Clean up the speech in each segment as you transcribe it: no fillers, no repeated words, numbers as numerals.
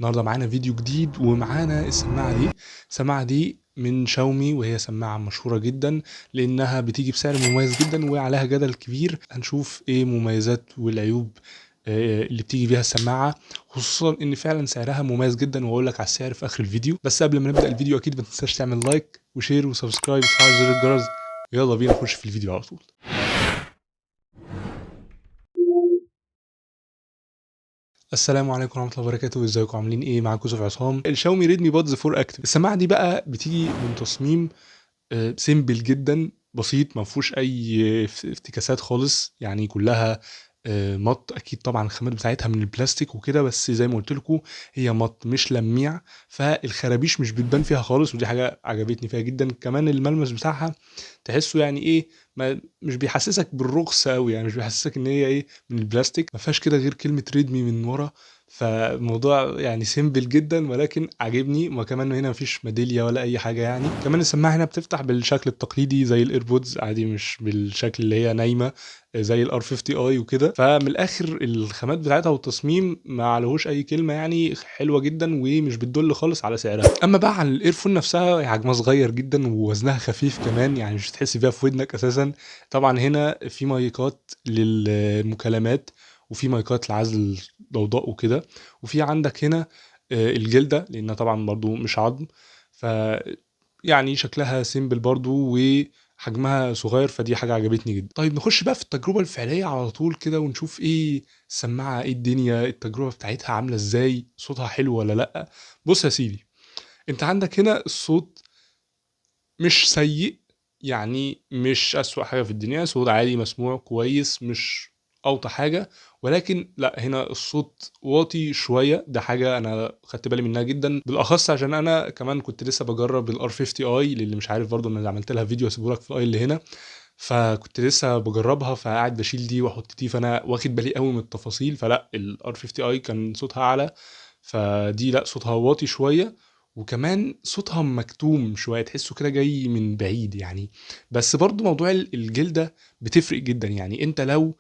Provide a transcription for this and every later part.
النهارده معانا فيديو جديد ومعانا السماعة دي. السماعة دي من شاومي، وهي سماعه مشهورة جدا لانها بتيجي بسعر مميز جدا وعليها جدل كبير. هنشوف ايه مميزات والعيوب اللي بتيجي بيها السماعة، خصوصا ان فعلا سعرها مميز جدا، واقول لك على السعر في اخر الفيديو. بس قبل ما نبدا الفيديو اكيد ما تنساش تعمل like و share و subscribe وتفعل زر الجرس. يلا بينا نخش في الفيديو على طول. السلام عليكم ورحمة الله وبركاته، ازيكم عاملين ايه؟ معاكم يوسف عصام. الشاومي ريدمي بادز 4 اكتف، السماعة دي بقى بتيجي من تصميم simple جدا، بسيط، ما فيهوش اي افتكاسات خالص، يعني كلها matte. اكيد طبعا الخامات بتاعتها من البلاستيك وكده، بس زي ما قلت لكم هي matte مش لميع، فالخرابيش مش بتبان فيها خالص، ودي حاجة عجبتني فيها جدا. كمان الملمس بتاعها تحسه يعني ايه، ما مش بيحسسك بالرخص قوي، يعني مش بيحسسك ان هي ايه من البلاستيك. ما فيهاش كده غير كلمة ريدمي من ورا، فالموضوع يعني simple جدا ولكن عاجبني. وكمان هنا مفيش ميدالية ولا اي حاجة يعني. كمان السماعة هنا بتفتح بالشكل التقليدي زي الايربودز عادي، مش بالشكل اللي هي نايمة زي ال R 50 i وكده. فمن الاخر الخامات بتاعتها والتصميم ما عليهوش اي كلمة، يعني حلوة جدا ومش بتدل خالص على سعرها. اما بقى عن ال earphone نفسها، حجمها صغير جدا ووزنها خفيف كمان، يعني مش هتحس بيها في ودنك اساسا. طبعا هنا في مايكات للمكالمات وفي مايكات لعزل ضوضاء وكده، وفي عندك هنا الجلدة لانها طبعا برضو مش عظم، ف يعني شكلها simple برضو وحجمها صغير، فدي حاجة عجبتني جدا. طيب نخش بقى في التجربة الفعلية على طول كده ونشوف ايه السماعة، ايه الدنيا، التجربة بتاعتها عاملة ازاي، صوتها حلو ولا لأ. بص يا سيدي، انت عندك هنا الصوت مش سيء، يعني مش أسوأ حاجة في الدنيا، صوت عادي مسموع كويس، مش أوطى حاجة، ولكن لا هنا الصوت واطي شوية. ده حاجة أنا خدت بالي منها جدا، بالأخص عشان أنا كمان كنت لسه بجرب ال R 50 i، للي مش عارف برضو أنا عملت لها فيديو هسيبه لك في ال i اللي هنا. فكنت لسه بجربها، فقاعد بشيل دي واحط دي، فانا واخد بالي قوي من التفاصيل. فلا ال R 50 i كان صوتها اعلى، فدي لا صوتها واطي شوية، وكمان صوتها مكتوم شوية، تحسه كده جاي من بعيد يعني. بس برضو موضوع الجلدة بتفرق جدا، يعني انت لو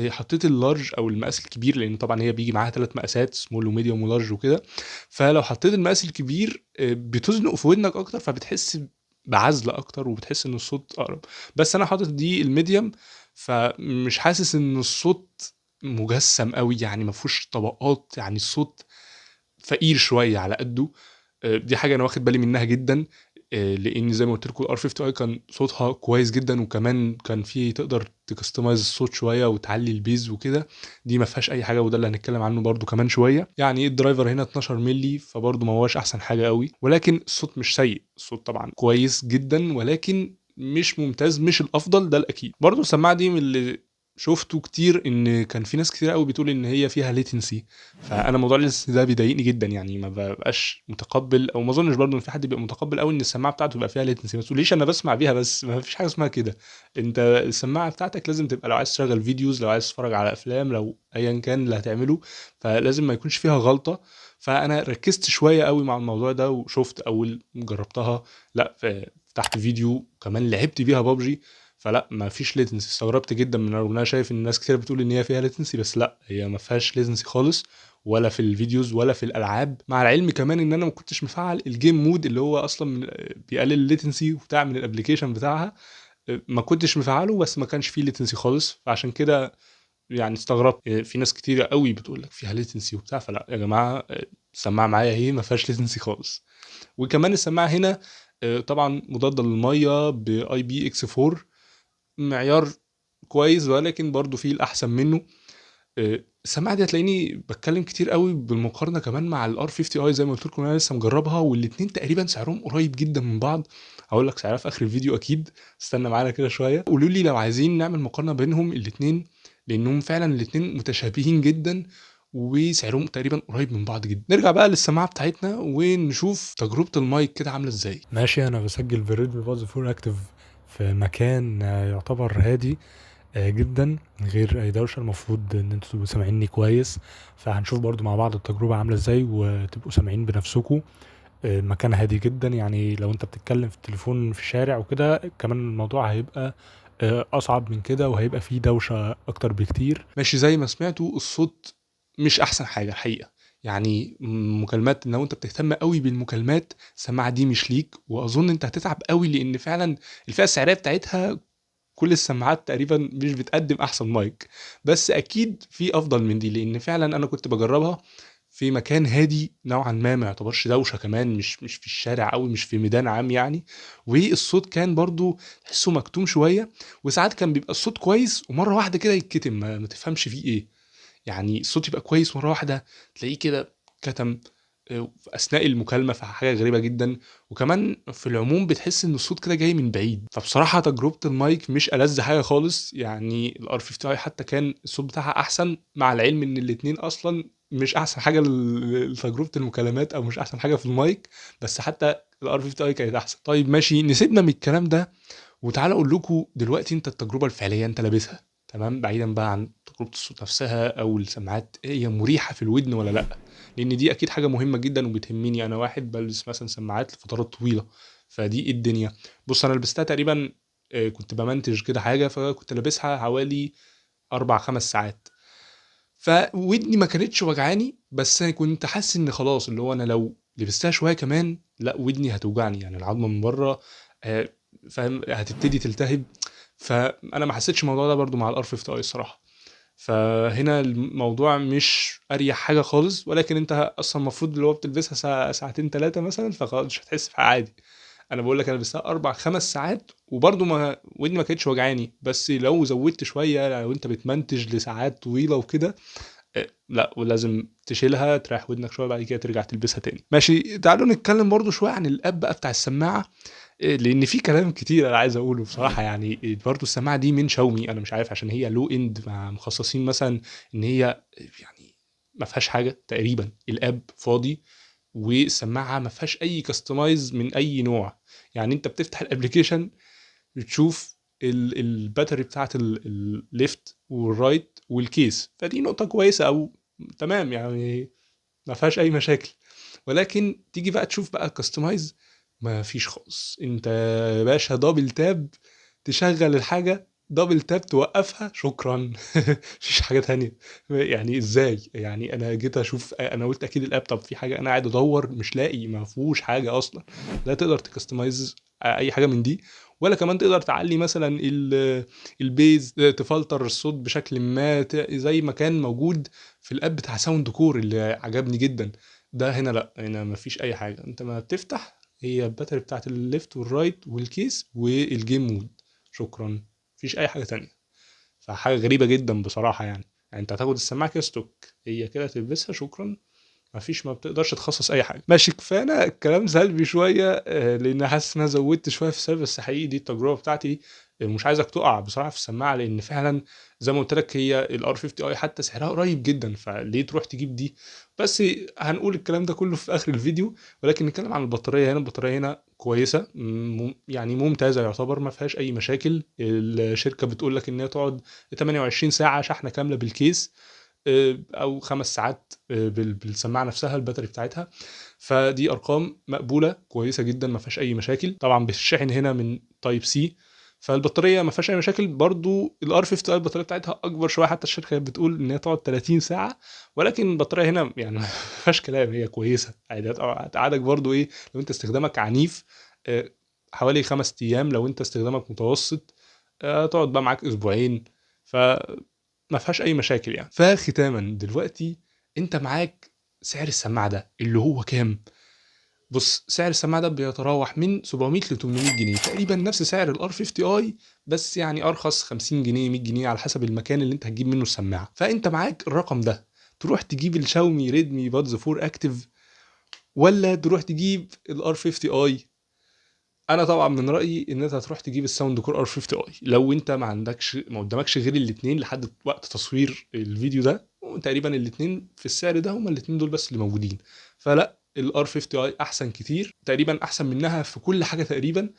حطيت ال large او المقاس الكبير، لان طبعا هي بيجي معاها 3 مقاسات، small و medium و large وكده، فلو حطيت المقاس الكبير بتزنق في ودنك اكتر، فبتحس بعزل اكتر وبتحس ان الصوت اقرب. بس انا حاطط دي ال medium، فمش حاسس ان الصوت مجسم قوي، يعني ما فيهوش طبقات، يعني الصوت فقير شوية على قده. دي حاجة انا واخد بالي منها جدا، لان زي ما قلت لكم ال R 50 i كان صوتها كويس جدا، وكمان كان في تقدر ت customize الصوت شوية وتعلي ال bass وكده. دي ما فيهاش اي حاجة، وده اللي هنتكلم عنه برده كمان شوية. يعني ال driver هنا 12 مللي، فبرده ما هواش احسن حاجة قوي، ولكن الصوت مش سيء، الصوت طبعا كويس جدا ولكن مش ممتاز، مش الافضل، ده الاكيد. برده السماعة دي من اللي شفته كتير ان كان في ناس كتير قوي بتقول ان هي فيها latency، فانا موضوع ال latency ده بيضايقني جدا، يعني ما ببقاش متقبل، او ما اظنش برضه ان في حد بيبقى متقبل قوي ان السماعة بتاعته يبقى فيها latency. ما تقوليش انا بسمع بيها بس، ما فيش حاجة اسمها كده. انت السماعة بتاعتك لازم تبقى، لو عايز تشغل videos، لو عايز تتفرج على افلام، لو ايا كان اللي هتعمله، فلازم ما يكونش فيها غلطه. فانا ركزت شوية قوي مع الموضوع ده، وشفت اول جربتها، لا فتحت فيديو، كمان لعبت بيها بابجي، فلا ما فيش latency. استغربت جدا من رغم ان انا شايف ان الناس كتير بتقول ان هي فيها latency، بس لا هي ما فيهاش latency خالص، ولا في ال videos ولا في الالعاب. مع العلم كمان ان انا ما كنتش مفعل ال game mode اللي هو اصلا بيقلل ال latency وبتاع من ال application بتاعها، ما كنتش مفعله، بس ما كانش فيه latency خالص. فعشان كده يعني استغربت، في ناس كتير قوي بتقول لك فيها latency وبتاع، فلا يا جماعة السماعة معايا اهي ما فيهاش latency خالص. وكمان السماعة هنا طبعا مضادة للمية ب IPX 4، معيار كويس ولكن برضو فيه الاحسن منه. السماعة دي هتلاقيني بتكلم كتير قوي بالمقارنة كمان مع ال R 50 i، زي ما قلت لكم انا لسه مجربها، والاتنين تقريبا سعرهم قريب جدا من بعض. هقول لك سعرها في اخر الفيديو اكيد، استنى معانا كده شوية. قولوا لي لو عايزين نعمل مقارنة بينهم الاتنين، لانهم فعلا الاتنين متشابهين جدا وسعرهم تقريبا قريب من بعض جدا. نرجع بقى للسماعه بتاعتنا ونشوف تجربه المايك كده عامله ازاي. ماشي، انا بسجل بالريدمي بادز 4 اكتف في مكان يعتبر هادي جدا من غير اي دوشه، المفروض ان انتوا تبقوا سامعيني كويس، فهنشوف برضو مع بعض التجربة عامله ازاي وتبقوا سامعين بنفسكم. مكان هادي جدا، يعني لو انت بتتكلم في التليفون في الشارع وكده كمان الموضوع هيبقى اصعب من كده، وهيبقى فيه دوشه اكتر بكتير. ماشي، زي ما سمعتوا الصوت مش احسن حاجة الحقيقة، يعني مكالمات، لو انت بتهتم قوي بالمكالمات السماعة دي مش ليك، واظن انت هتتعب قوي، لان فعلا الفئة السعرية بتاعتها كل السماعات تقريبا مش بتقدم احسن مايك، بس اكيد في افضل من دي، لان فعلا انا كنت بجربها في مكان هادي نوعا ما، ما يعتبرش دوشه كمان، مش في الشارع قوي، مش في ميدان عام يعني، والصوت كان برضو تحسه مكتوم شوية، وساعات كان بيبقى الصوت كويس ومرة واحدة كده يتكتم، ما تفهمش فيه ايه، يعني الصوت يبقى كويس مرة واحدة تلاقيه كده كتم اثناء المكالمة، فحاجه غريبة جدا. وكمان في العموم بتحس ان الصوت كده جاي من بعيد. فبصراحة تجربه المايك مش ألذ حاجة خالص، يعني ال R50 i حتى كان الصوت بتاعها احسن، مع العلم ان الاتنين اصلا مش احسن حاجة لتجربة المكالمات، او مش احسن حاجة في المايك، بس حتى ال R50 i كانت احسن. طيب ماشي، نسيبنا من الكلام ده وتعالى اقول لكم دلوقتي انت التجربة الفعلية انت لابسها تمام، بعيدا بقى عن تجربه الصوت نفسها او السماعات هي مريحه في الودن ولا لا، لان دي اكيد حاجة مهمة جدا وبتهمني. انا واحد بلبس مثلا سماعات لفترات طويلة، فدي ايه الدنيا. بص انا لبستها تقريبا، كنت بمنتج كده حاجة، فكنت لابسها حوالي 4-5 ساعات، فودني ما كانتش وجعاني، بس انا كنت حاسس ان خلاص اللي هو انا لو لبستها شوية كمان لا ودني هتوجعني، يعني العظمة من بره فاهم هتبتدي تلتهب. فانا ما حسيتش الموضوع ده برضو مع ال R50 i الصراحة، فهنا الموضوع مش اريح حاجة خالص، ولكن انت اصلا المفروض اللي هو بتلبسها ساعتين 3 مثلا، فخلاص مش هتحس بحاجة عادي. انا بقول لك انا لبستها 4-5 ساعات وبرضو ما ودني ما كانتش وجعاني، بس لو زودت شوية لو انت بتمنتج لساعات طويلة وكده، لا ولازم تشيلها تريح ودنك شوية بعد كده ترجع تلبسها تاني. ماشي، تعالوا نتكلم برضو شوية عن ال app بقى بتاع السماعة، لان في كلام كتير انا عايز اقوله بصراحة. يعني برضو السماعة دي من شاومي، انا مش عارف عشان هي low end مع مخصصين مثلا ان هي يعني ما فيهاش حاجة تقريبا، ال app فاضي والسماعه ما فيهاش اي customize من اي نوع. يعني انت بتفتح ال application بتشوف ال battery بتاعت ال left وال right وال case، فدي نقطة كويسة او تمام، يعني ما فيهاش اي مشاكل. ولكن تيجي بقى تشوف بقى customize ما فيش خالص. انت يا باشا double tap تشغل الحاجة، double tap توقفها، شكرا. مفيش حاجة تانية. يعني ازاي؟ يعني انا جيت اشوف، انا قلت اكيد ال app طب في حاجة، انا قاعد ادور مش لاقي، ما فيهوش حاجة اصلا، لا تقدر ت customize اي حاجة من دي، ولا كمان تقدر تعلي مثلا ال bass، تفلتر الصوت بشكل ما زي ما كان موجود في ال app بتاع Soundcore اللي عجبني جدا ده. هنا لا، هنا مفيش اي حاجة، انت ما بتفتح هي ال battery بتاعت ال left وال right وال case وال game mode، شكرا، مفيش اي حاجة تانية. فحاجه غريبة جدا بصراحة. يعني انت هتاخد السماعة كده stock، هي كده تلبسها، شكرا، مفيش، ما بتقدرش تخصص اي حاجة. ماشي، كفانا الكلام سلبي شوية، لان حاسس ان انا زودت شوية في السلبي، بس حقيقي دي التجربة بتاعتي، مش عايزك تقع بصراحة في السماعة، لان فعلا زي ما قلت لك هي ال R50 i حتى سعرها قريب جدا، فليه تروح تجيب دي؟ بس هنقول الكلام ده كله في اخر الفيديو. ولكن نتكلم عن البطارية هنا. البطارية هنا كويسة، يعني ممتازة يعتبر، ما فيهاش اي مشاكل. الشركة بتقول لك ان هي تقعد 28 ساعة شحنه كاملة بال case، او 5 ساعات، بالسماعه نفسها ال battery بتاعتها، فدي ارقام مقبولة كويسة جدا، ما فيهاش اي مشاكل. طبعا بتشحن هنا من Type C، فالبطاريه ما فيهاش اي مشاكل. برضو ال R50 i البطارية بتاعتها اكبر شوية، حتى الشركة بتقول ان هي تقعد 30 ساعة، ولكن البطارية هنا يعني ما فيهاش كلام، هي كويسة عادي، هتقعدك برضو ايه لو انت استخدامك عنيف، حوالي 5 ايام، لو انت استخدامك متوسط، تقعد بقى معاك اسبوعين، ف ما فيهاش اي مشاكل يعني. فختاما دلوقتي انت معاك سعر السماعة ده اللي هو كام؟ بص، سعر السماعة ده بيتراوح من 700 ل 800 جنيه تقريبا، نفس سعر ال R50 i، بس يعني ارخص 50 جنيه 100 جنيه على حسب المكان اللي انت هتجيب منه السماعة. فانت معاك الرقم ده، تروح تجيب الشاومي Redmi Buds 4 Active ولا تروح تجيب ال R50 i؟ انا طبعا من رايي ان انت هتروح تجيب ال Soundcore R50 i لو انت ما قدامكش غير الاثنين لحد وقت تصوير الفيديو ده، وتقريبا الاثنين في السعر ده هما الاثنين دول بس اللي موجودين. فلا، ال R50 i احسن كتير، تقريبا احسن منها في كل حاجة تقريبا.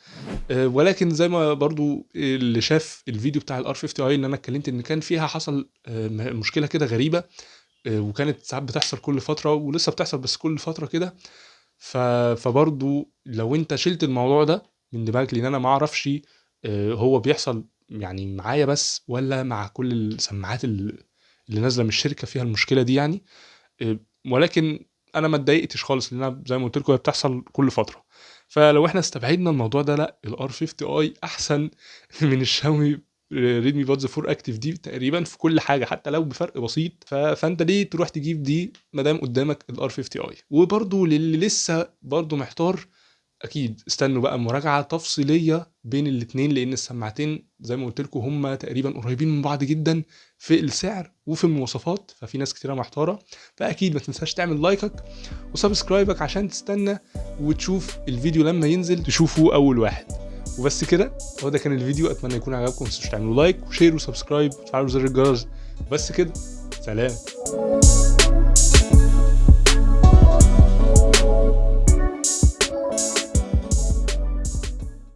ولكن زي ما برضو اللي شاف الفيديو بتاع ال R50 i ان انا اتكلمت ان كان فيها حصل، مشكلة كده غريبة، وكانت ساعات بتحصل كل فترة ولسه بتحصل بس كل فترة كده. فبرضو لو انت شلت الموضوع ده من دماغك، لان انا ما اعرفش، هو بيحصل يعني معايا بس ولا مع كل السماعات اللي نازله من الشركة فيها المشكلة دي يعني، ولكن انا ما اتضايقتش خالص، لان أنا زي ما قلت لكم هي بتحصل كل فترة. فلو احنا استبعدنا الموضوع ده، لا ال R50i احسن من الشاومي Redmi Buds 4 Active دي تقريبا في كل حاجة، حتى لو بفرق بسيط. فانت ليه تروح تجيب دي ما دام قدامك ال R50i؟ وبرده للي لسه برده محتار، اكيد استنوا بقى مراجعه تفصيلية بين الاثنين، لان السماعتين زي ما قلت لكم هم تقريبا قريبين من بعض جدا في السعر وفي المواصفات، ففي ناس كتيرة محتارة. فاكيد ما تنساش تعمل like ك و subscribe ك عشان تستنى وتشوف الفيديو لما ينزل تشوفه اول واحد. وبس كده، هو ده كان الفيديو، اتمنى يكون عجبكم. ما تنسوش تعملوا like و share و subscribe وتفعلوا زر الجرس. بس كده، سلام.